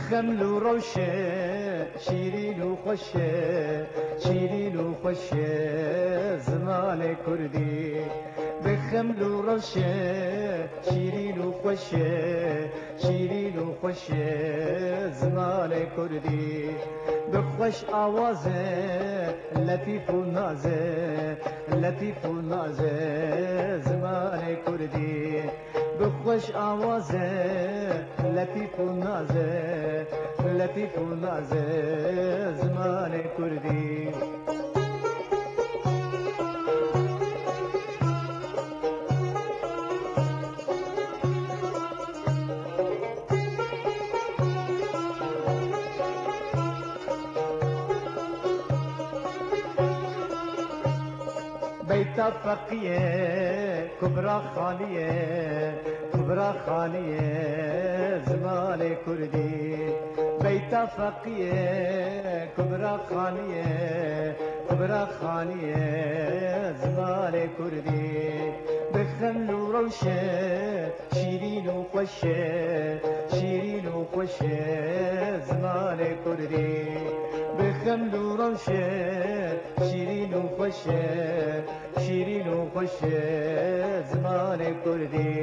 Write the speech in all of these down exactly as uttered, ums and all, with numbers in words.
Xeml û rewşe, şîrîn û xweş e, şîrîn û xweş e zimanê kurdî. Bi xeml û rewşe, şîrîn û xweş e, şîrîn û xweş e zimanê kurdî. Bi xweş awaze, letîf û naze, letîf û naze zimanê kurdî. Bi xweş awaze, letîf û naze, letîf û naze zimanê kurdî. Beyta Feqîye, Kubra Xanîye, Kubra Xanîye zimanê kurdî. Beyta Feqîye, Kubra Xanîye, Kubra Xanîye zimanê kurdî. Bi xeml û rewşe, şîrîn û xweş e, şîrîn û xweş e zimanê kurdî. Bi xeml û rewşe, şîrîn û xweş e, şîrîn û xweş e zimanê kurdî.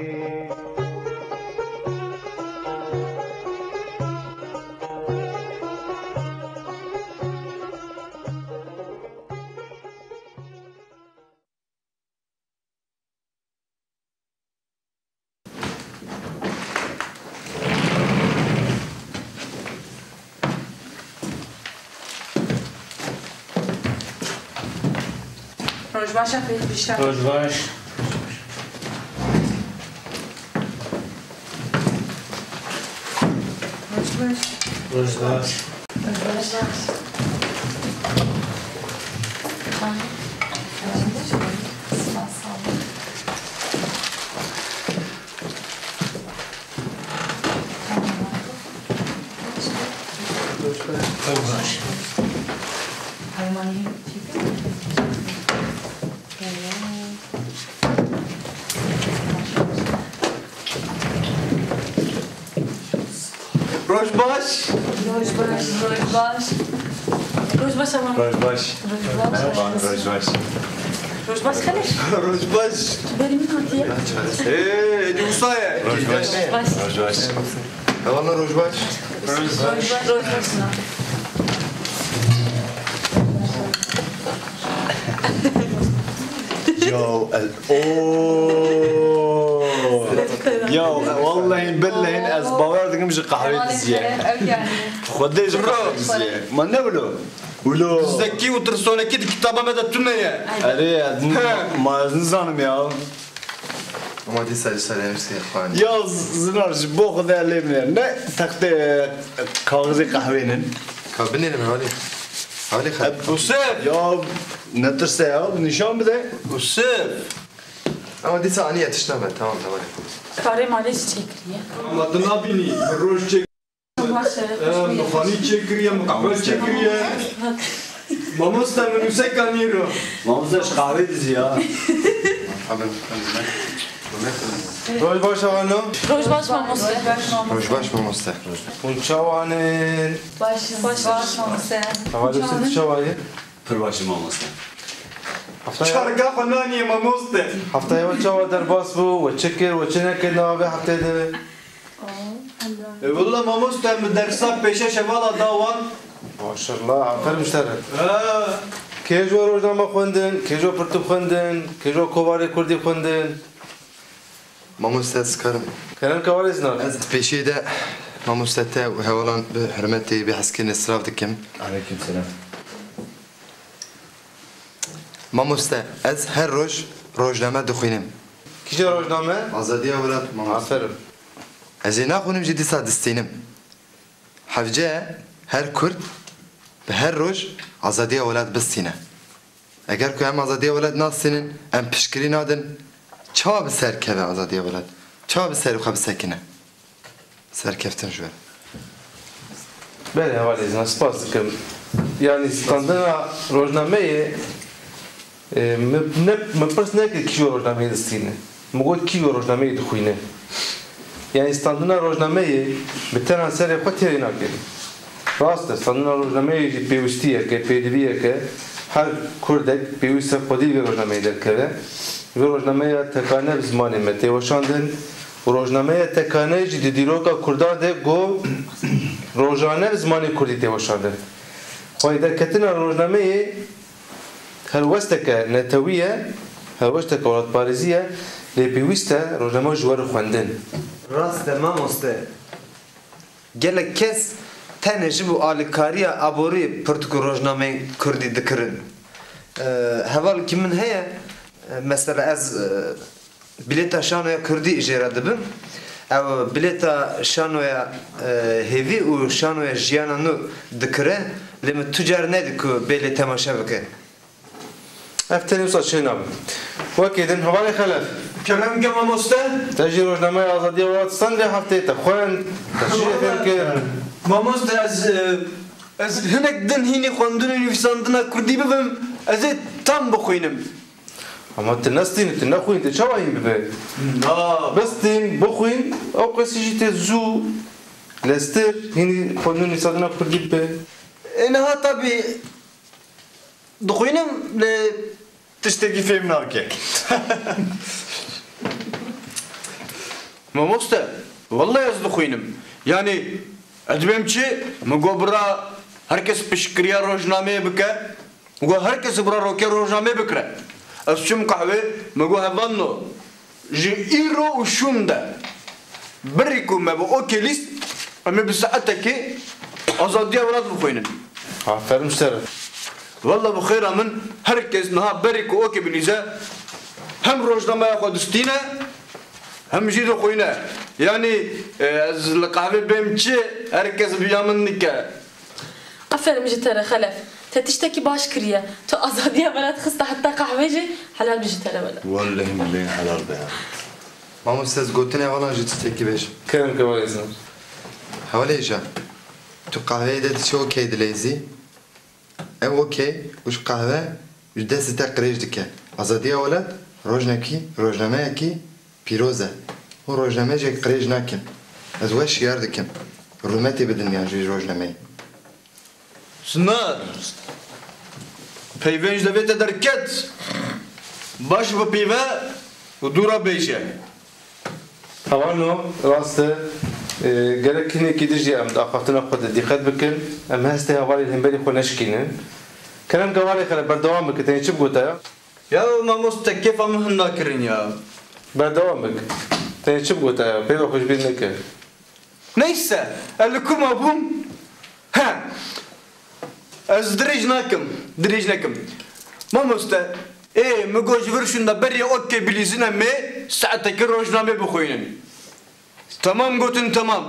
Roj baş e, pêşiya. Roj baş. Roj baş. Roj baş. Roj baş. Roj baş. Roj baş. Roj baş. Roj baş. Roj baş, aman. Roj baş. Roj baş. Roj baş. Roj baş, xelê. Roj baş. Berî min hatiye. Ê, êdî wisa ye. Roj baş. Roj baş. Roj baş. Eyvallah, roj baş. Roj baş. Roj baş. Ya, el-, oo. Ya, wallahî billehî ez bawer dikim ji qehwê diziye. Xwedê ji qehwê diziye. Ma ne wilo? Wilo. Zekî û tirsonekî di kitaba me de tune ye. Erê, ez n-, He. ma ez nizanim ya. Ama dîsa ji ser hemşî xwendî. Ya z-, zinar ji bo Xwedê lê min ne textê kaxizê qehwê nin. Ka binêrim hevalê. Hevalê xwe. Yusuf! Ya netirse ya, nîşan bide. Yusuf! Ama dîsa aniye tişta me, tamam, tamam. Karê malê çi çêkiriye? Ama tu nabînî, roj çêk- Baş e, Em, xanî çêkiriye, min qehwe çêkiriye. Mamoste, min nûseka nîro. Mamoste, ji qehwê dizî ya. Roj baş, Avano. Roj baş, mamoste. Roj baş, mamoste. Hûn çawan in? Baş, baş, mamoste. Hevalê, tu çawa yî? Pir baş e, mamoste. Çarga xwe naniye, mamoste. Heftaya we çawa derbas bû? We çi kir? We çi nekir nava vê heftê de? E, willa mamoste, min dersa pêşe şevala da wan. Maşallah, aferin ji te re. Ha. Kê ji we rojname xwendin, kê ji we pirtûk xwendin, kê ji we kovarê kurdî xwendin? Mamoste, ez karim. Kerem, kavarê zinar. Ez pêşiyê de mamoste te û hevalan bi hurmetê, bi hezkirinê silav dikim. Aleyküm selam. Mamoste, ez her roj rojname dixwînim. Kîje rojname? Azadiya Welat, mamoste. Aferin. Ez ê naxwînim jî dîsa distînim. Hevce her Kurd bi her roj Azadiya Welat bistîne. Eger ku em Azadiya Welat nastînin, em piştgirî nadin, çawa bi ser keve Azadiya Welat? Çawa bi serê xwe bisekine? Serkeftin ji we re. Belê, hevalê Zina, spas dikim. Yanî standina rojnameyê, e, min ne, min pirs nekir kî ji rojnameyê distîne. Min got kî ji rojnameyê dixwîne. Yanî standina rojnameyê bi tena serê xwe têrê nake. Rast e, standina rojnameyê jî pêwistiyeke, pêdiviyeke, her kurdek pêwîst e xwedî vê rojnameyê derkeve. Vê rojnameya tekane bi zimanê me tê weşandin û rojnameya tekane jî di dîroka kurdan de ku rojane bi zimanê kurdî tê weşandin. Xwedî derketina rojnameyê helwesteke netewî ye, helwesteke welatparêzî ye, lê pêwîst e rojname ji we re xwendin. Rast e mamoste. Gelek kes tenê ji bo alîkariya aboriyê pirtûk û rojnameyên kurdî dikirin. Ee, hevalekî min heye, e, mesela ez, e, bilêta şanoya kurdî jê re dibim. Ew bilêta şanoya, e, hêvî û şanoya jiyana nû dikire, lê min tu car nedî ku bê lê temaşe bike. Ev tenê wisa çênabe. Wekî din, hevalê Xelef. Kerem ke mamoste. Te jî rojnameya Azadiya Welat Stand vê hefteyê te xwend, te çi jê fêm kir? Mamoste, ez, e, ez hinek din hînî xwendin û nivîsandina kurdî bibim, ez ê tam bixwînim. Ama tu nestînî, tu nexwîn, tu çawa hîn bibe? Na. Bistîn, bixwîn, ew qesî jî tê zû, lestir, hînî xwendin û nivîsandina kurdî bibe. E, niha tabî dixwînim, lê tiştekî fêm nake. Mamoste, wellahî ez dixwînim. Yanî, ez dibêm çi? Min got bira her kes piştgiriya rojnameyê bike. Min got her kes bira roke rojnameyê bikire. Ez çûm qehwê, min got hevalno. Ji îro û şûn de berî ku me bi okê lîst, em ê bi saetekê Azadiya Welat bixwînin. Aferin ji te re. Walla bi xêra min her kes niha berî ku okê bilîze hem rojnameya xwe distîne hem jî dixwîne. Yanî, e, ez li qehvê bêm çi, her kes bi ya min dike. Aferin ji te re Xelef. Te tiştekî baş kiriye. Tu Azadiya Welat xiste heta qehwê jî, helal be ji te re wele. Wellehî min lê helal be ya. Mamoste, ez gotinê hevalan jî tiştekî bêjim. Kerem ke welêzin. Hevalê hêja, tu qehweyê de diçî okey dileyzî? Ev okey û ji qehwe ji destê te qirêj dike. Azadiya Welat rojnekî, rojnameyekî pîroz e. Hûn rojnameyê jê qirêj nakin. Ez we şiyar dikim. Rûmetê bidin yan jî rojnameyê. Sinar. Peyvên ji devê te derket. Baş bipîve û dû re bêje. Hevalno, rast e. E, gerek hinekî din jî em di axaftina xwe de dîqet bikin. Em hestê hevalên hemberî xwe neşikînin. Kerem ke hevalê Xelef berdewam bike, tenê çi bigota ya? Ya mamoste, kêfa min hin nakirin ya. Berdewam bik. Tenê çi bigota ya? Peyva xwe ji bîr neke. Neyse, ez li ku ma bûm? He. Ez dirêj nakim, dirêj nekim. Mamoste, ê, min got ji vir şûnda berê okê bilîzine mê, saetekê rojnamê bixwînin. Temam gotin, temam.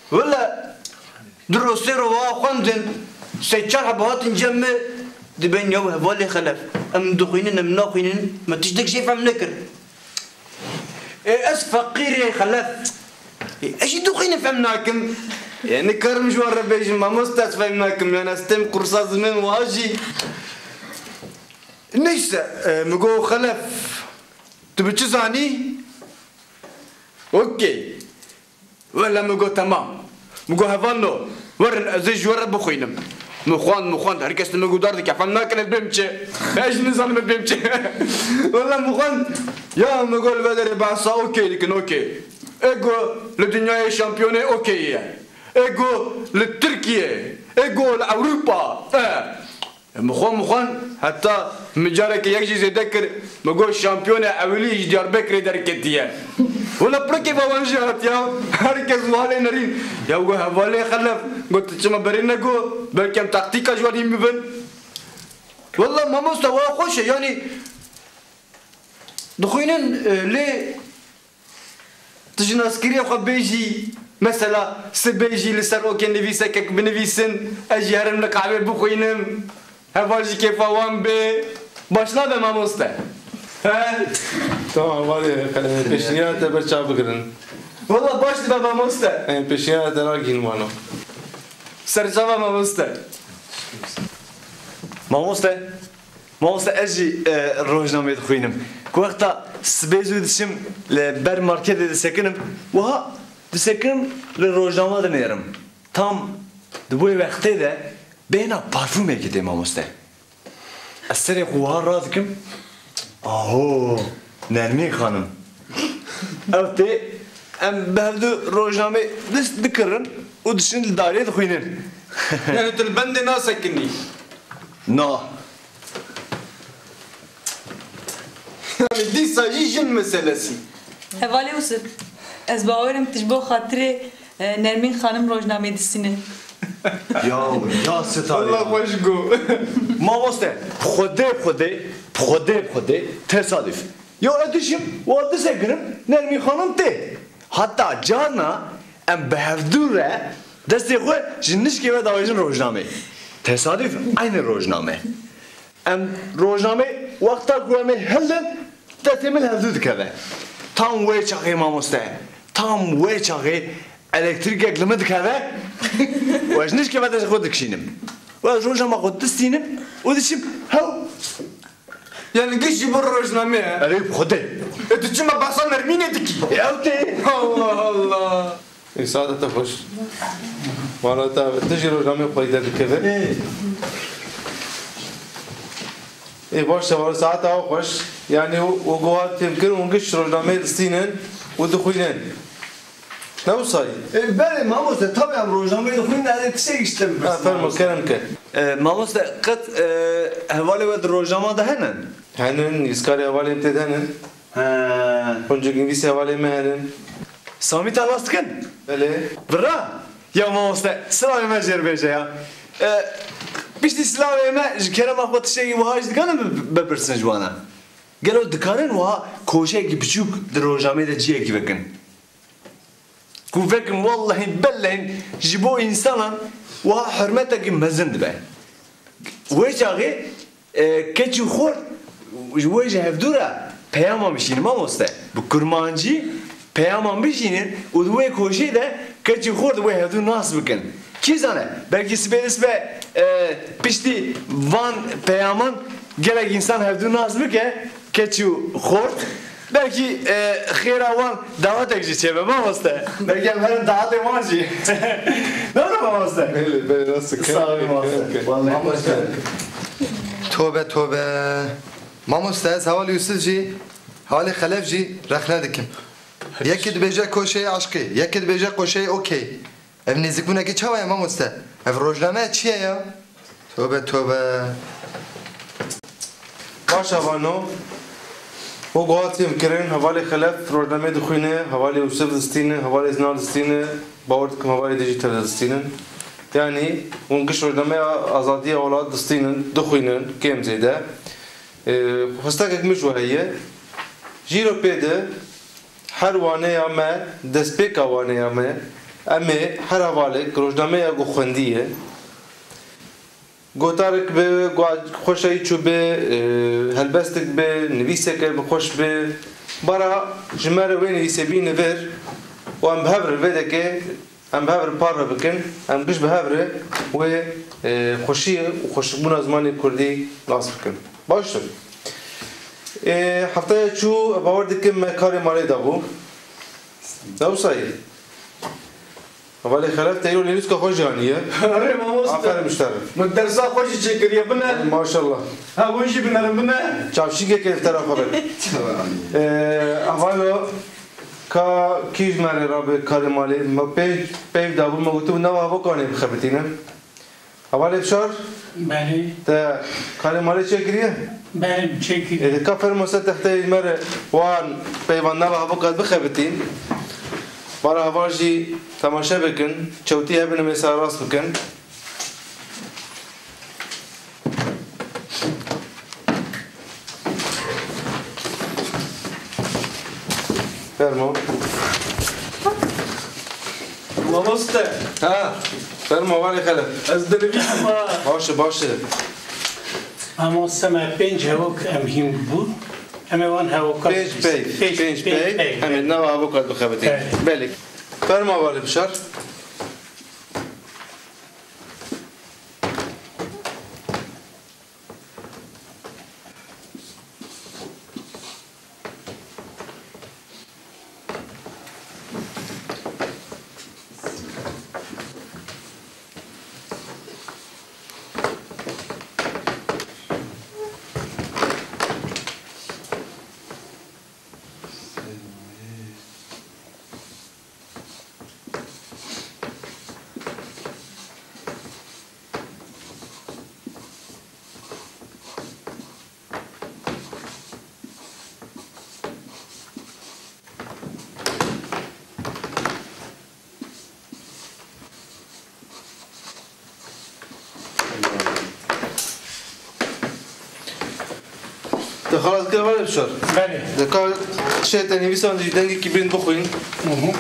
Wele, du ro sê ro wa xwendin, sê çar heba hatin cem me, dibên ya hevalê Xelef. Em dixwînin, em naxwînin, me tiştek jê fehm nekir. Ê, ez feqîrê Xelef. Ê, ez jî dixwînim fem nakim. Ê, nikarim ji wan re bêjim, mamoste, ez fem nakim. Yani ez têm kursa zimên wiha jî. Neyse, e, min got, Xelef, tu bi çi zanî? Okey. Wele min got, temam. Min got, hevalno, werin ez ê ji we re bixwînim. Min xwend, min xwend, her kes li min guhdar dike, fem nakin ez bêm çi. Ez jî nizanim ez bêm çi. Wele min xwend, ya min got, li vê derê behsa okey dikin, okey. Ê got, li dinyayê şampiyonê okey ye. Ê got, li Tirkiye. Ê got, li Ewropa. E. Min xwend, min xwend, heta min carekê yek jî zêde kir, min got, şampiyona ewilî ji Diyarbekirê derketiye. Wela pir kêfa wan jî hat ya, her kes wiha lê nerîn. Ya got, hevalê Xelef, got, tu çima berê negot, belkî em taktîka ji wan hîn bibin. Wela mamoste, wiha xweş e, yanî dixwînin, e, lê Tu ji naskiriyê xwe bêjî, mesela, sibê jî li ser okê nivîsekek binivîsin, ez jî herim li qehwê bixwînim, heval jî kêfa wan bê, baş nabe mamoste? He? Tamam, hevalê, e, pêşniyara te ber çav bigirin. Wela baş dibe mamoste. E, pêşniyara te ragihîn wana. Serçava mamoste. Mamoste, Mamoste, ez jî, e, rojnameyê dixwînim. Ku wexta sibê zû diçim li ber marketê disekinim, wiha Disekirim li rojnama dinêrim. Tam di wê wextê de bêhna parfûmekê tê mamoste. Ez serê xwe wiha radikim. Aho, Nermîn xanim. Ew tê, em bi hevdu rojnamê dest dikirin û diçin li darê dixwînin. Yani tu li bendê nasekinî? Na. Yani dîsa jî jin meselesî. Hevalê Ûsif, ez bawer im tu ji bo xatirê, e, Nermîn xanim rojnamê distîne. Ya, ya Sitarî. Allah xweş got. Mamoste, xwedê, xwedê, xwedê, xwedê, tesadüf. Ya ez dişim, wa disekirim, Nermîn xanim tê. Hatta carna em bi hevdû re destê xwe ji nişkê ve davêjin rojnamê. Tesadüf, aynı rojname. Em rojnamê wexta ku em ê hildin, destê min hevdû dikeve. Tam wê çaxê mamoste, tam wê çaxê elektrîkek li min dikeve û ez ji nişkê ve destê xwe dikişînim. Û ez rojnama xwe distînim û diçim hew. Yani giş ji bo rojnamê he? Erê bi Xwedê. E tu çima behsa Nermînê dikî? Ew tê. Allah Allah. Ê, saeta te xweş. Mala te ave. Tu jî rojnameyê xwedî derdikeve. Ê. Ê, baş e, wala saeta we xweş. Yani, û, û guhat fêm kir, hûn giş rojnameyê distînin û dixwînin. Ne wisa ye? Ê, belê, mamoste, tabii em rojnameyê dixwînin, ez ê tiştek ji te bipirsînim, mamoste. Ha, fermo, kerem ke. E, mamoste, qet, e, hevalê we di rojnama de hene? Henin, nivîskarê hevalê min tê de henin. He. Quncik nivîsê hevalê me henin. Samî te nas dikin? Belê. Bira? Ya mamoste, silavê me jê re bêje ya. E, piştî silavê me ji kerema xwe tiştekî wiha jî dikarin bi-, bipirsin ji wana. Gelo dikarin wiha koşeyekî biçûk di rojnameyê de cihekî vekin? Ku vekim wellehî bellehî ji bo însanan wiha hurmetekî mezin dibe. Wê çaxê, e, keç û xort ji wê ji hevdû re peyaman bişînin mamoste. Bi kurmancî peyaman bişînin û di wê koşê de keç û xort wê hevdû nas bikin. Kî zane, belkî sibê dest be, e, piştî van peyaman gelek însan hevdû nas bike, keç û xort. Belkî, e, xêra wan dawetek jî çêbe, mamoste. Belkî em herin dawetê wan jî. Ne were mamoste? Belê, belê, nasıl? Sağ ol, mamoste. Vallahi mamoste. Tobe, tobe. Mamoste, ez hevalê Yusuf jî, hevalê Xelef jî rexne dikim. Yekê dibêje koşeyê aşkê, yekê dibêje koşeyê okey. Ev nêzîkbûnekî çawa ye mamoste? Ev rojname çi ye ya? Tobe, tobe. Baş e vano. Û guhat fêm kirin, hevalê Xelef rojnameyê dixwîne, hevalê Yusuf distîne, hevalê Zinar distîne, bawer dikim hevalê din jî tevde distînin. Yanî hûn giş rojnameya Azadiya Welat distînin, dixwînin, kêm zêde. Ee, xwestekek min ji we heye. Jîro pê de, her waneya me, destpêka waneya me, em ê her hevalek rojnameya ku xwendiye, gotarek bi, gua-, xweşeyî çû bi, e, helbestek bi, nivîseke bi xweş bi, bara ji me re wê nivîsê bîne vir û em bi hev re vê deke Em bi hev re parve bikin, em giş bi hev re wê, e, xweşiyê û xweşikbûna zimanê kurdî nas bikin. Baştir. E, hefteya çû, bawer dikim me karê malê dabû. Ne wisa ye? Hevalê Xelef te îro lêlûska xwe jî aniye. Erê mamoste. Aferin ji te re. Min dersa xwe jî çêkiriye bine. Maşallah. Ha, hûn jî binerin bine. Çavşînkekê li tera xwe be. E, hevalê Ka kî ji me re rabe karê malê? Me pênc peyv dabû, me gotibû nava hevokanê bixebitîne. Hevalê Bişar? Belê. Te karê malê çêkiriye? Belê, çêkiriye. Ê, de ka fermo ser texteyê ji me re wan peyvan nava hevokan bixebitîn. Bara heval jî temaşe bikin, çewtî hebin em ê sererast bikin. Fermo. Mamoste. Ha, fermo, hevalê Xelef. Ez dinivîsim ha. Baş e, baş e. Mamoste, me pênc hevok em hîn bûn. Em ê wan hevokan Pênc peyv, pênc peyv, em ê nava hevokan bixebitîn. Evet. Belê. Fermo, hevalê Bişar. Xelas, dikir hevalê Bişar. Belê. Dika tiştê te nivîsandî jî dengekî bilind bixwîn. Hı hı.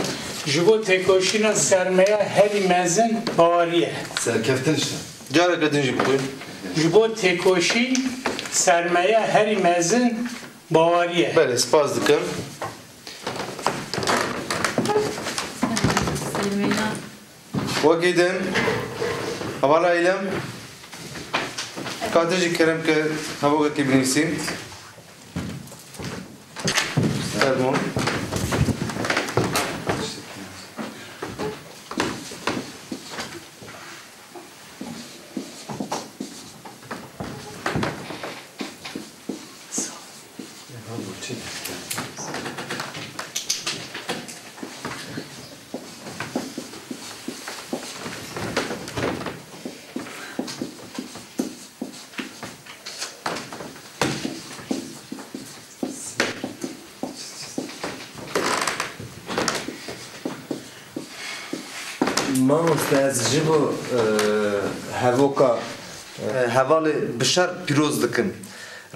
Ji bo têkoşîna sermeya herî mezin bawerî ye. Serkeftin işte. Careke din jî bixwîn. Ji bo têkoşîn sermeya herî mezin bawerî ye. Belê, spas dikim. Wekî din, hevala Îlem, ka tu jî kerem ke hevokekî binivîsî. Fermo. Mamoste, ez ji bo, e, hevoka, e, hevalê Bişar pîroz dikim.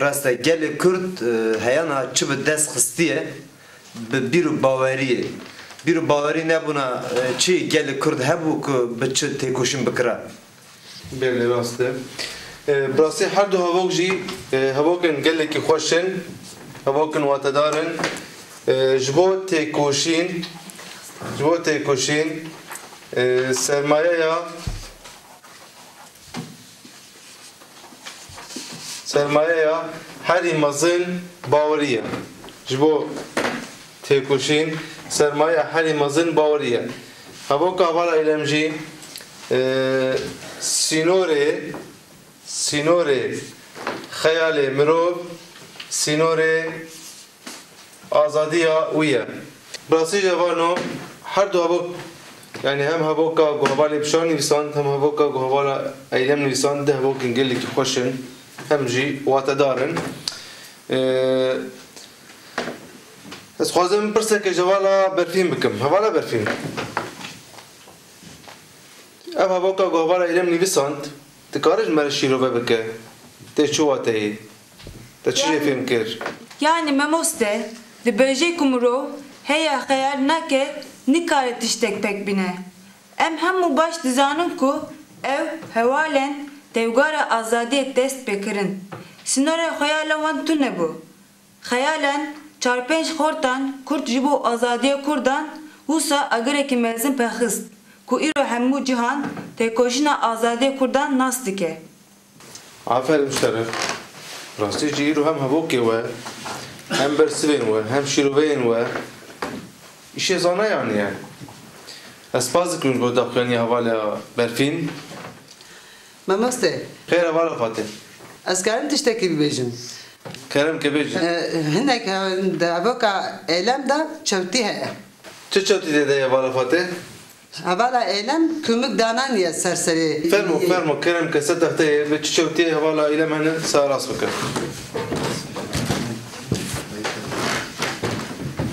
Rast e, gelê Kurd, e, heyana çi bi dest xistiye, bi bîr û baweriyê. Bîr û bawerî nebûna, e, çi gelê Kurd hebû ku bi çi têkoşîn bikira? Belê, rast e. E, bi rastî her du hevok jî, e, hevokên gelekî xweş in, hevokên watedar in. E, ji bo têkoşîn, ji bo têkoşîn, e, sermayeya, sermayeya herî mezin bawerî ye. Ji bo têkoşîn, sermayeya herî mezin bawerî ye. Hevoka hevala Îlem jî, e, sînorê, sînorê xeyalê mirov, sînorê azadiya wî ye. Bi rastî jî hevalno, her du hevok, yanî hem hevoka ku hevalê Bişar nivîsand, hem hevoka ku hevala Îlem nivîsand, di hevokên gelekî xweş in, hem jî watedar in. E, Ez xwazim pirseke ji hevala Berfîn bikim. Hevala Berfîn. Ev hevoka ku hevala Îlem nivîsand, dikare ji me re şîrove bike? Tê çi wateyê? Te çi jê fêm kir? Yanî, mamoste, dibêje ku mirov heya xeyal nake, nikare tiştek pek bîne. Em hemû baş dizanin ku ew hewalên tevgera azadiyê dest pê kirin. Sînorê xeyala wan tune bû. Xeyalen çar pênc xortan Kurd ji bo azadiya Kurdan wisa agirekî mezin pexist ku îro hemû cîhan têkoşîna azadiya Kurdan nas dike. Aferin ji te re. Rastî jî îro hem hevokê we, hem bersivên we, hem şîroveyên we îşê zanayan e. Ez spas dikim ji bo daxuyaniya hevala Berfîn. Mamoste. Xêr, hevala Fatê. Ez karim tiştekî bibêjim? Kerem ke bêjî. E, hinek, e, di hevoka Êlem de çewtî heye. Çi çewtî tê de ye hevala Fatê? Hevala Êlem kumik dananiye ser serê. Fermo, fermo, kerem ke ser texteyê bi çi çewtiyê hevala Îlem hene, ser rast bike.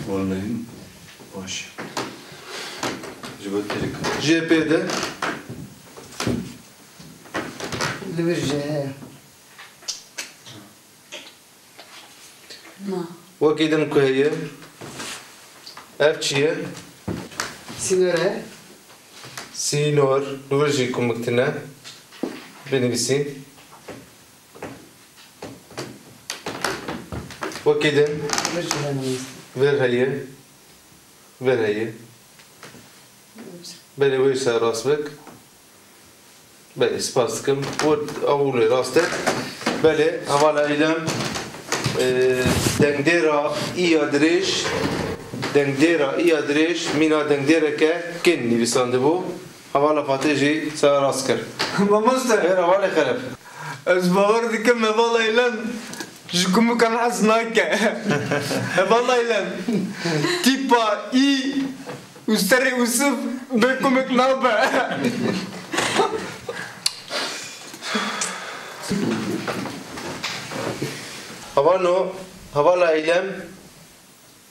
Wallahî baş. Ji bo têrika. Jê pê de. Li vir jî heye. Na. Wekî din ku heye. Ev çi ye? Sînor e. Sînor. Li vir jî kumik tune. Binivîsî. Wekî din. Vir jî heye. Vir heye. Vir heye. Belê, wê ser rast bik. Belê, spas dikim. Û ew lê rast e. Belê, hevala Îlem, e, dengdêra î ya dirêj, dengdêra î ya dirêj, mîna dengdêreke kin nivîsandibû. Hevala Fatê jî ser rast kir. Mamoste. Xêr, hevalê Xelef. Ez bawer dikim hevala Îlem ji kumikan hez nake. Hevala Îlem. Tîpa î û serê Ûsif bê kumik nabe. Hevalno, hevala Îlem,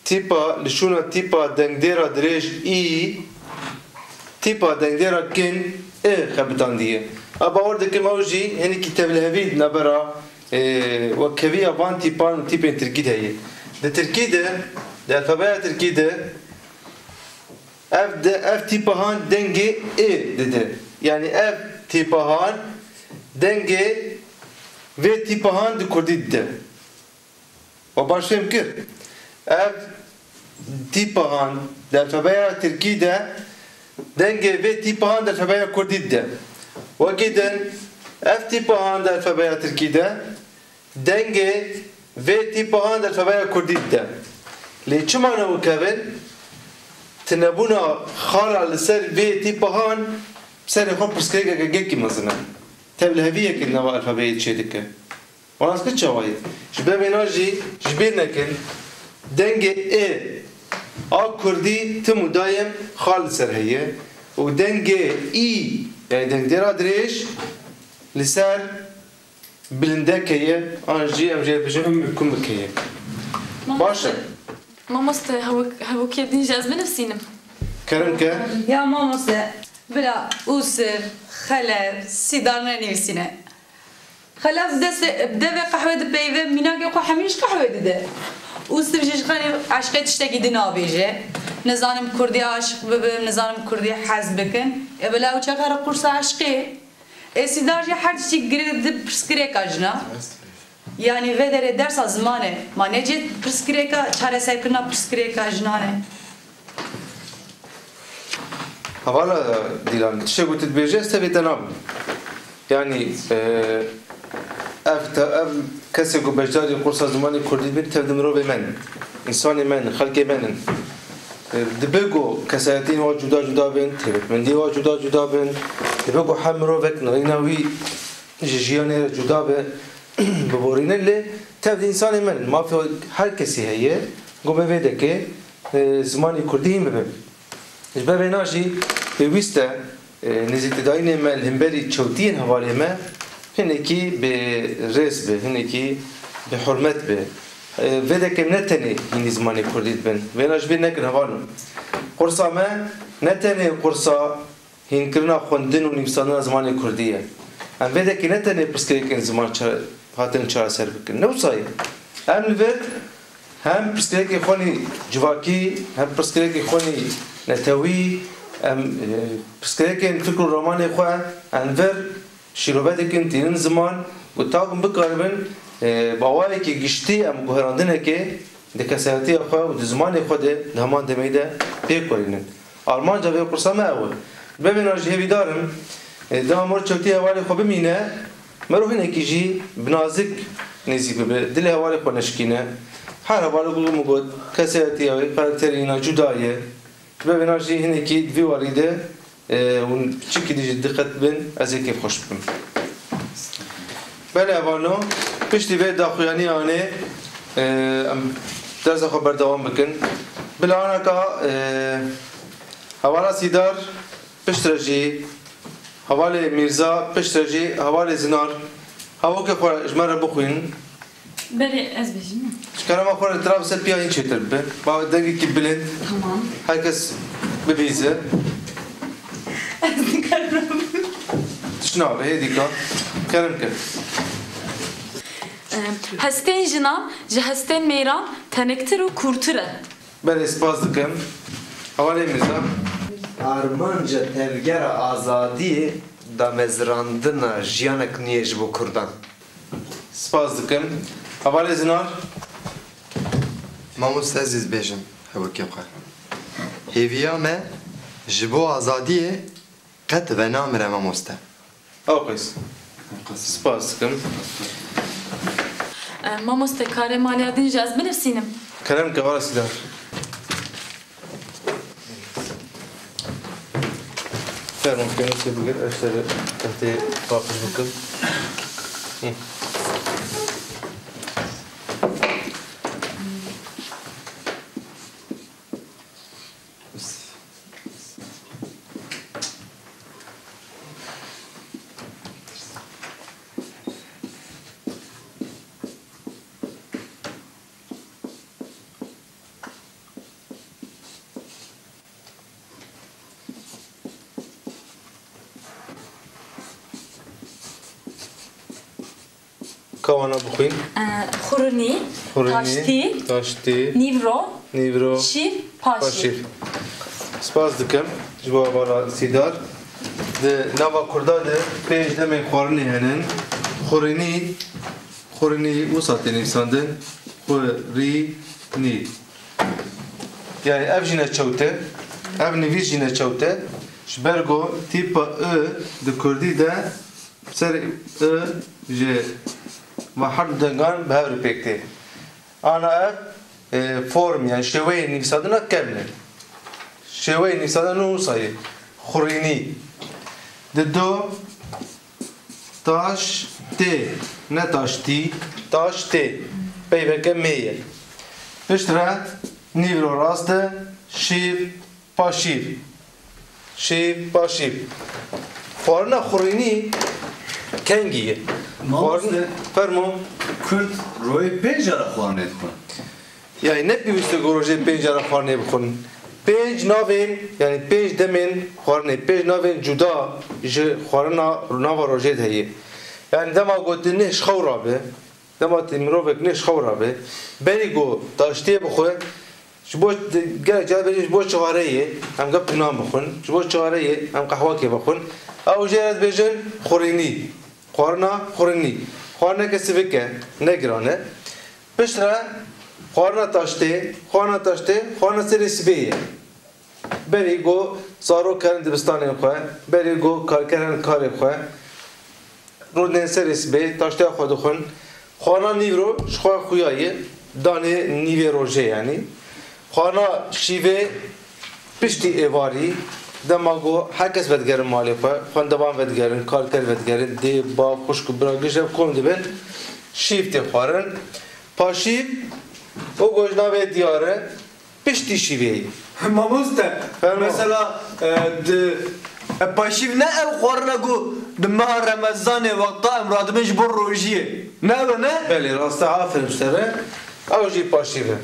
tîpa, li şûna tîpa dengdêra dirêj î, tîpa dengdêra kin ê xebitandiye. A bawer dikim ew jî hinekî tevlihevî di navbera e, wekheviya van tîpan û tîpên tirkî de heye. Di tirkî de, di alfabeya tirkî de ev de, ev tîpa han dengê ê dide. Yanî ev tîpa han dengê vê tîpa han di kurdî dide. We baş fêm kir? Ev tîpa han di alfabeya tirkî de dengê vê tîpa han di alfabeya kurdî dide. Wekî din, ev tîpa han di alfabeya tirkî de dengê vê tîpa han di alfabeya kurdî dide. Lê çima ne wekhev in? Tinebûna xala li ser vê tîpa han bi serê xwe pirsgirêkeke gelkî mezin e. Tevliheviyeke li nava alfabeyê çêdike. Wan ez kir çawa ye? Ji ber vêna jî ji bîr nekin, dengê ê a kurdî tim û dayem xal li ser heye û dengê î, yanî dengdêra dirêj li ser bilindek heye, an jî em jê bêjin kumik heye. Baş e. Mamoste, hevok-, hevokê din jî ez binivîsînim. Kerem ke. Ya mamoste, bila Ûsif, Xelef, Sîdar nenivîsîne. Xelef destê, bi devê qehwê dipeyive, mînakê xwe hemî ji qehwê dide. Ûsif jî ji xanê eşqê tiştekî din nabêje. Nizanim kurdî aşiq bibim, nizanim kurdî hez bikin. E, bila ew çaxa re qursa eşqê. Ê Sîdar jî her tiştî girê di pirsgirêka jina. Yanî vê derê dersa zimanê ma ne cê pirsgirêka, çareserkirina pirsgirêka jinan e? Hevala Dîlan, tiştê ku tu dibêjî ez tevlî te nabim. Yanî, e, ev te-, ev kesê ku beşdarî qursa zimanê kurdî dibin, tev di mirovê me ne. Însanê me ne, xelkê me ne. E, dibe ku kesayetiyên wa cuda cuda bin, taybetmendiyê wa cuda cuda bin, dibe ku her mirovek nirîna wî ji jiyanê re cuda be, biborînin, lê tev di însanê me ne. Mafê her kesî heye, ku bi vê dekê, e, zimanê kurdî hîn bibe. Ji ber vêna jî pêwîst e, e, nêzîkdayînê me li hemberî çewtiyên hevalê me hinekî bi rêz be, hinekî bi hurmet be. E, vê dekê ne tenê hînî zimanê kurdî dibin. Vêna ji bîr nekin hevalno. Qursa me ne tenê qursa hînkirina xwendin û nivîsandina zimanê kurdî ye. Em vê dekê ne tenê pirsgirêkên ziman ça-, hatin çareser bikin. Ne wisa ye. Em li vir hem pirsgirêkê xwe nî civakî, hem pirsgirêkê xwe nî netewî, em, e, pirsgirêkên fikr û ramanê xwe em vir şîrove dikin, tînin ziman û takim bikaribin, e, bi awayekî giştî em guherandinekê di kesayetiya xwe û di zimanê xwe de di heman demê de pêk werînin. Armanca vê qursa me ew e. Bi vêna jî hêvîdar im, e, dema mor çewtî hevalê xwe bimîne, mero hinekî jî bi nazik nêzîk bibe, dilê hevalê xwe neşikîne. Her hevalek wek min got, kesayetiya wê, karakterê wîna cuda ye. Ji ber vêna jî hinekî di vî warî de, e, hûn piçikî dî jî diqet bin, ez ê kêfxweş bibim. Belê hevalno, piştî vê daxuyaniyanê, e, em dersa xwe berdewam bikin. Bila anaka, e, hevala Sîdar, piştre jî hevalê Mîrza, piştre jî hevalê Zinar, hevokê xwe ji me re bixwînin. Belê, ez bêjim. Ji kerema xwe re tira bi ser piya hîn çêtir bibe. Ba dengekî bilind. Tamam. Her kes bibihîze. Ez dikarim. Tişt nabe, hê dîka. Kerem ke. Em, hestên jinan ji hestên mêran tenektir û kûrtir e. Belê, spas dikim. Hevalê Mîrza. Armanca Tevgera Azadiyê damezrandina jiyanek nû ye ji bo Kurdan. Spas dikim. Hevalê Zinar. Mamoste, ez ê bêjim hevokê xwe. Hêviya me ji bo azadiyê qet venamire mamoste. Ew qeys. Spas dikim. E, mamoste, karê maliya din jî ez binivîsînim. Kerem ke, hevala Sîdar. Fermo, pênûsê bigir, ez te re tehtê paqij bikim. Hı. Wana bixwîn. Ee, Xurinî, Xurinî, taştî, taştî, nîvro, nîvro, şîv, paşîv. Paşîv. Spas dikim ji bo hevala Sîdar. Di nava Kurda de pênc demên xwarinê hene. Xurinî, xurinî wisa tê nivîsandin. Xurinî. Yani ev jî neçewt e. Ev nivîs jî neçewt e. Ji ber ku tîpa I di Kurdî de ser I ji me her du dengan bi hev re pêk tê. Ana ev, e, form, yani şêweyê nivîsandina kevn e. Şêweyê nivîsandina wisa ye. Xurînî. Di do taş tê, ne taş tî, taş tê. Peyveke mê ye. Piştre nîvro rast e, şîv, paşîv. Şîv, paşîv. Xwarina xurînî kengî ye? Mamoste, xwarin-, fermo. Kurd royê pênc cara xwarinê dixwin. Yani ne pêwîst e ku rojê pênc cara xwarinê bixwin. Pênc navên, yani pênc demên xwarinê, pênc navên cuda ji xwarina nava rojê de heye. Yani dema ku tu nêj xew rabe, dema tu mirovek nêj xew rabe, berî ku taştiyê bixwe, ji bo, gelek cara dibêjin ji bo çixareyê em gep nan bixwin, ji bo çixareyê em qehwekê bixwin. Ew jê re dibêjin xurînî. Xwarina xurînî. Xwarineke sivik e, ne giran e. Piştre xwarina taştê, xwarina taştê, xwarina serê sibê ye. Berî ku zarok herin dibistanên xwe, berî ku karker herin karê xwe, rûnên serê sibê, taşteya xwe dixwin. Xwarina nîvro ji xwe xuya ye, danê nîvê rojê yanî. Xwarina şîvê piştî êvarî, dema ku her kes vedigerin malê xwe, xwendevan vedigerin, karker vedigerin, dê, bav, xwişk û bira giş ev kom dibin, şîv tê xwarin. Paşîv, o ku ji navê diyar e, piştî şîvê ye. Mamoste, fermo, mesela, e, di, e, paşîv ne ew xwarina ku di meha Remezanê wexta em radibin ji bo rojiyê. Ne ew e, ne? Belê, rast e, aferin ji te re. Ew jî paşîv e.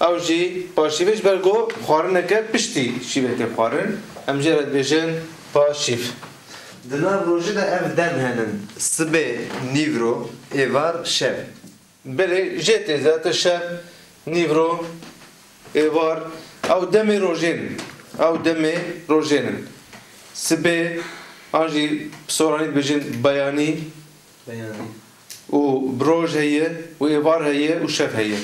Ew jî paşîv e ji ber ku xwarineke piştî şîvê tê xwarin. Em jê re dibêjin paşîv. Di nav rojê de ev dem henin. Sibê, nîvro, êvar, şev. Belê, jê tê zaten şev, nîvro, êvar, ew demê rojê nin. Ew demê rojê nin. Sibê, an jî bi soranî dibêjin beyanî. Beyanî. Û bi roj heye, û êvar heye, û şev heye.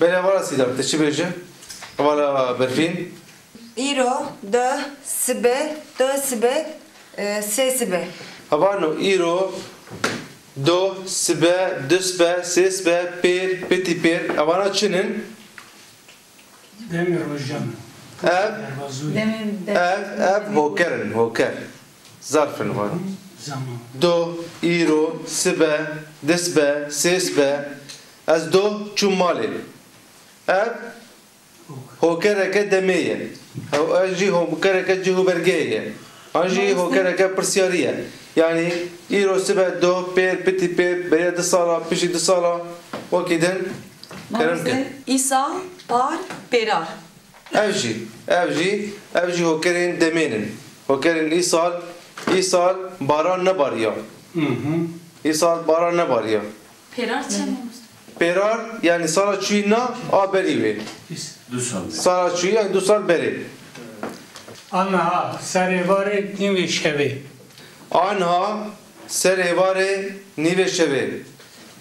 Belê, hevala Sîdar, tu çi bêje? Hevala Berfîn? Îro, du, sibe, du sibe, e, sê sibe. Hevano, îro, du sibe, du sibe, sê sibe, pêr, pitî pêr. Evana çi nin? Demê rojan. Ev, Derbazû. Demê de- ev, ev hoker in, hoker. Zarf in van. Zaman. Du, îro, sibe, du sibe, sê sibe. Ez du çûm malê. Ev hokereke demê ye. Ew, ev jî hokereke cih û bergehê ye. An jî hokereke pirsyarî ye. Yanî îro sibe du, pêr, pitî pêr, beriya du sala, piştî du sala, wekî din. Kerem ke. Mamoste, îsal, par, pêrar. Ev jî, ev jî, ev jî hokerên demê nin. Hokerên îsal, îsal baran nebariya. Hı hı. Îsal baran nebariya. Pêrar çi ye, mamoste? Pêrar, yani sala çûyî na a berî wê. Du sal. Sala çûyî, yani du sal berê. Aniha ser êvarê nîvê şevê. Aniha ser êvarê nîvê şevê.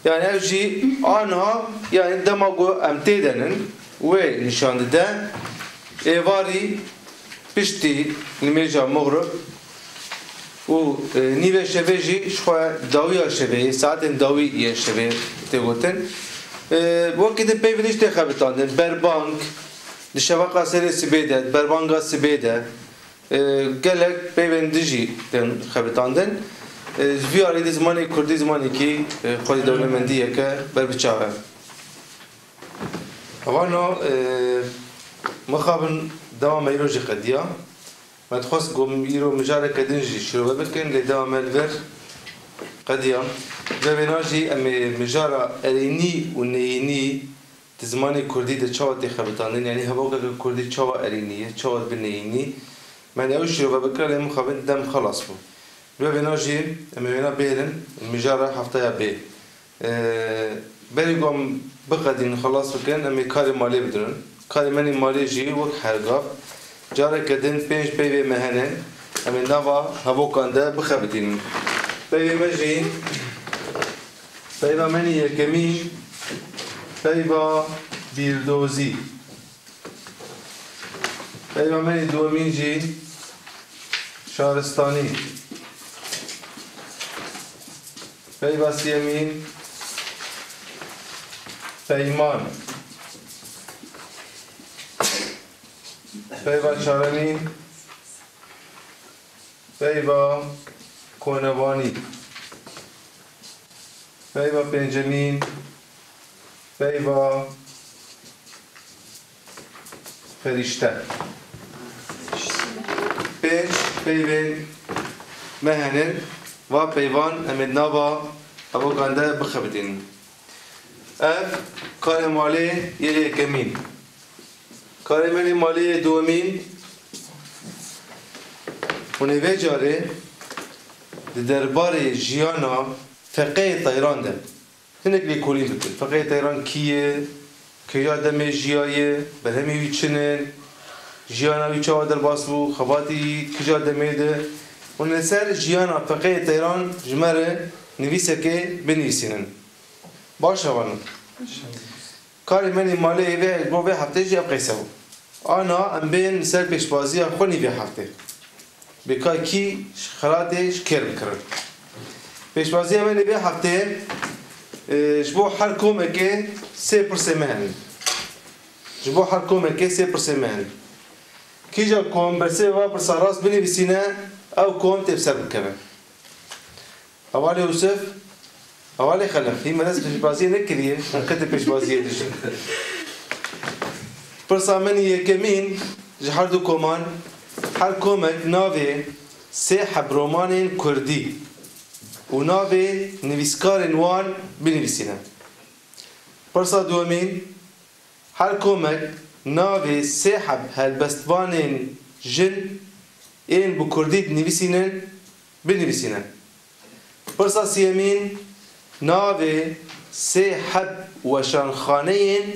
Yani ev jî aniha, yani dema ku em tê de nin, wê nîşan dide. Êvarî piştî nimêja mixrib û, e, nîvê şevê jî ji xwe dawiya şevê, saetên dawî yên şevê tê gotin. E, wekî din peyvên jî tê xebitandin. Berbang, di şeveqa serê sibê de, di berbanga sibê de, e, gelek peyvên din jî tên xebitandin. E, ji vî alî de zimanê kurdî zimanekî, e, xwedî dewlemendiyeke ber bi çav e. Hevano, e, mixabin dema me îro jî qediya. Me dixwest ku îro mijareke din jî şirove bikin, lê dema me li vir qediya. Bi vêna jî em ê mijara erênî û neyînî di zimanê kurdî de çawa tê xebitandin, yanî hevokeke kurdî çawa erênî ye, çawa dibe neyînî. Me ew şirove bikira, lê mixabin dem xelas bû. Li vêna jî em ê wêna bihêlin, mijara heftaya bê. Ee, Berî ku em biqedînin, xelas bikin, em ê karê malê bidirin. Karê me nê malê jî wek her gav, careke din pênc peyvê me hene, em ê nava hevokan de bixebitînin. Peyvê me jî, peyva me nê yekemîn, peyva bîrdozî. Peyva me yê duwemîn jî şaristanî. Peyva siyemîn peyman. Peyva çaremîn peyva konevanî. Peyva pêncemîn peyva ferîşte. Pênc peyvên me hene. Va peyvan em ê di nava hevokan de bixebitînin. Ev karê malê yê yekemîn. Karê me nê malê yê duwemîn. Hûn ê vê carê di derbarê jiyana feqeyê teyran de hinek lêkolîn bikin. Feqeyê teyran kî ye, kêja demê jiyaye, berhemê wî çi ne, jiyana wî çawa derbas bû, xebatî wî kîja demê de. Hûn li ser jiyana feqeyê teyran ji me re nivîsekê binivîsînin. Baş e vano. Karê me nê malê yê vê, bo vê heftê jî ev qeyse bû. Ana em bên ser pêşbaziya xwe nî vê heftê. Bê ka kî ji xelatê ji kêr bikirin. Pêşbaziya me nê vê heftê, e, ji bo her komekê sê pirsê me hene. Ji bo her komekê sê pirsê me hene. Kîja kom bersivê va pirsa rast binivîsîne, ew kom tê bi ser bikeve. Hevalê Yûsif, hevalê Xelef, hî me dest pêşbaziyê nekiriye, hûn qetê pêşbaziyê dijîn. Pirsa min yekemîn ji her du koman, her komek navê sê heb romanên kurdî û navê nivîskarên wan binivîsîne. Pirsa duwemîn, her komek navê sê heb helbestvanên jin ên bi kurdî dinivîsînin, binivîsîne. Pirsa siyemîn, navê sê heb weşanxaneyên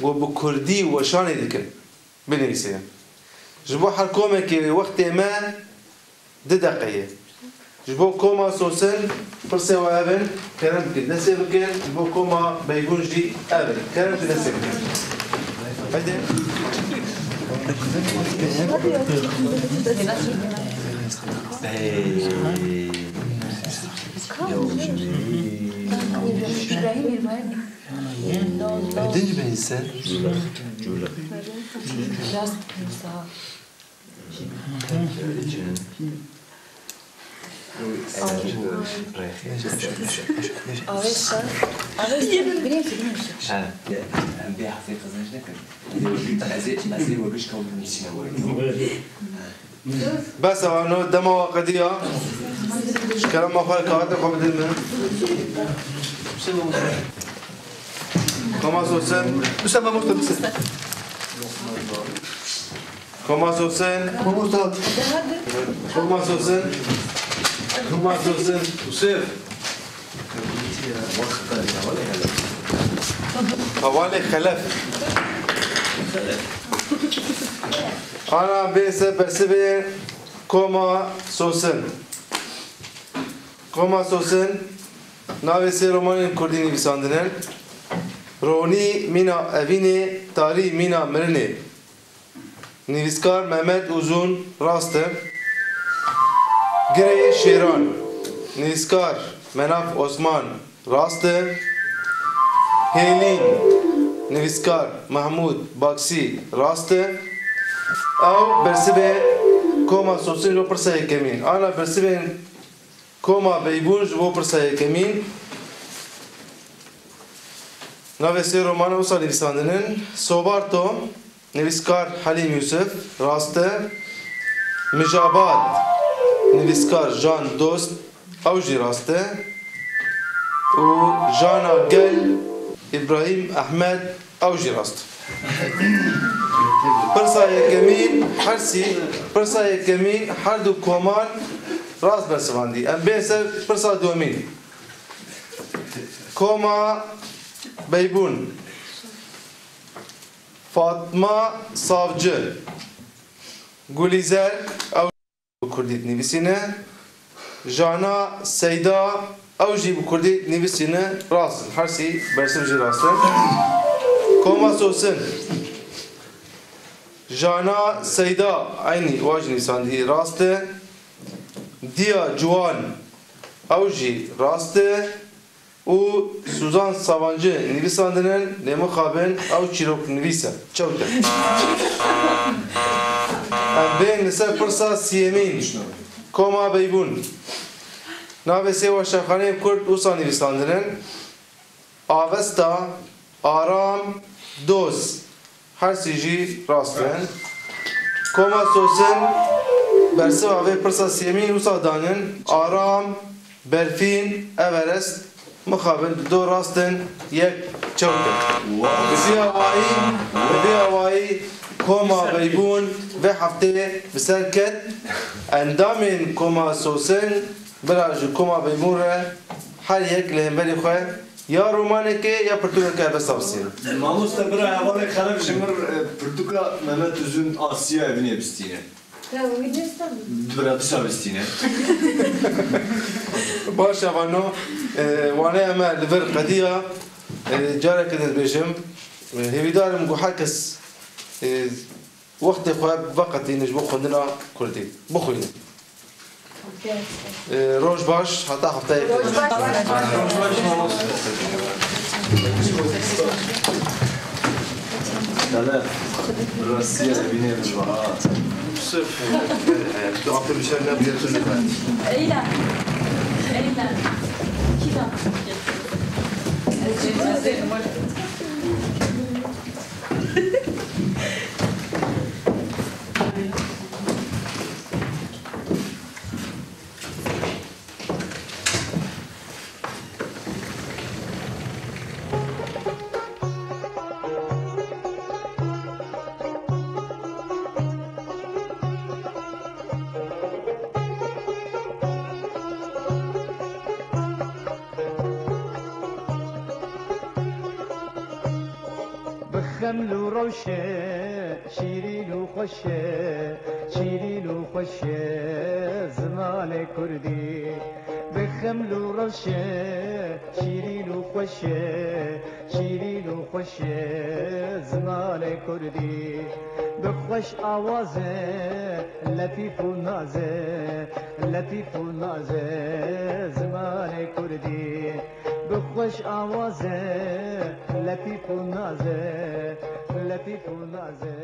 ku bi kurdî weşanê dikin, binivîsîne. Ji bo her komekê wextê me du deqe ye. Ji bo koma Sosin, pirsê we ev in, kerem bikin, destê bikin. Ji bo koma Beybûn jî ev in, kerem bikin, destê bikin. Hadi. Hey. Ödünç beni sen. Rast. Avêşa. Avêşa. Em bê heftê qizanc nekin. Ez ê, ez ê wegişka wî nivîsîne were. Bes e, ano dema we qediya. Ji kerema xwe, kartê xwe bidin min. Koma Sosin. Koma Sosin. Koma Sosin. Koma Sosin. Yusuf. Hevalê Xelef. Ana bê ser bersivê koma Sosin. Koma Sosin, navê sê romanên kurdî nivîsandine. Ronî mîna evînê, tarî mîna mirinê. Nivîskar Mehmet Uzun, rast e. Girê Şêran, nivîskar Menaf Osman, rast e. Hêlîn, nivîskar Mahmûd Baksî, rast e. Ew bersivê koma Sosin ji bo pirsa yekemîn. Ana bersivên koma Beybûn ji bo pirsa yekemîn. Navê sê romana wisa nivîsandin in. Sobarto, nivîskar Helîm Yûsif, rast e. Mijabat, nivîskar Jan Dost, ew jî rast e. Û Jana Gel, Îbrahîm Ehmed, ew jî rast e. Pirsa yekemîn, hersî, pirsa yekemîn her du koman rast bersivandî. Em bên ser pirsa duwemîn. Koma Beybûn, Fatma Savcı, Gulîzer, ew bi kurdî dinivîsîne. Jana Seyda, ew jî bi kurdî dinivîsîne. Rast in, her sî bersiv jî rast in. Koma Sosin, Jana Seyda, eynî wa jî nivîsandî rast e. Diya Ciwan, ew jî rast e. Û Suzan Savancı nivîsandin in, lê mixabin ew çîroknivîs e. Çewt e. Em bên li ser pirsa siyemîn. Koma Beybûn. Navê sê weşanxaneyên Kurd wisa nivîsandin in. Avesta, Aram, Doz. Her sî jî rast in. Koma Sosin bersiva vê pirsa sêmîn wisa danin. Aram, Berfîn, Everest, mixabin du rast in, yek çewt in. Wow. Bi vî awayî, bi vî awayî Koma Beybûn vê hefteyê bi ser ket. Endamên Koma Sosin, bira ji Koma Beybûn re her yek li hemberî xwe ya romanekê ya pirtûkeke helbesta bistînin. Mamoste bira hevalê xereb ji min, e, pirtûka Mehmet Uzun Asya Evinê bistîne. Ya, wî dîsa bî. Bira dîsa bistîne. Baş e, vano, e, waneya me li vir qediya, e, careke din dibêjim, e, hêvîdar im ku her kes, e, wextê xwe veqetîne ji bo xwendina kurdî. Bixwîne. Ee, roj baş, heta hefteyê. Roj baş. Deme, rasiye bîne bi ha. Sırf, e, e, tu Abdülbüşer ne biliyorsun efendim? Eyle. Eyle. Kî da? Bi xeml û rewşe şîrîn û xweş e, şîrîn û xweş e zimanê kurdî. Bi xeml û rewşe şîrîn û xweş e, şîrîn û xweş e zimanê kurdî. Bi xweş awaze letîf û naze, letîf û naze zimanê kurdî. Bi xweş awaze letîf û naze, letîf û naze.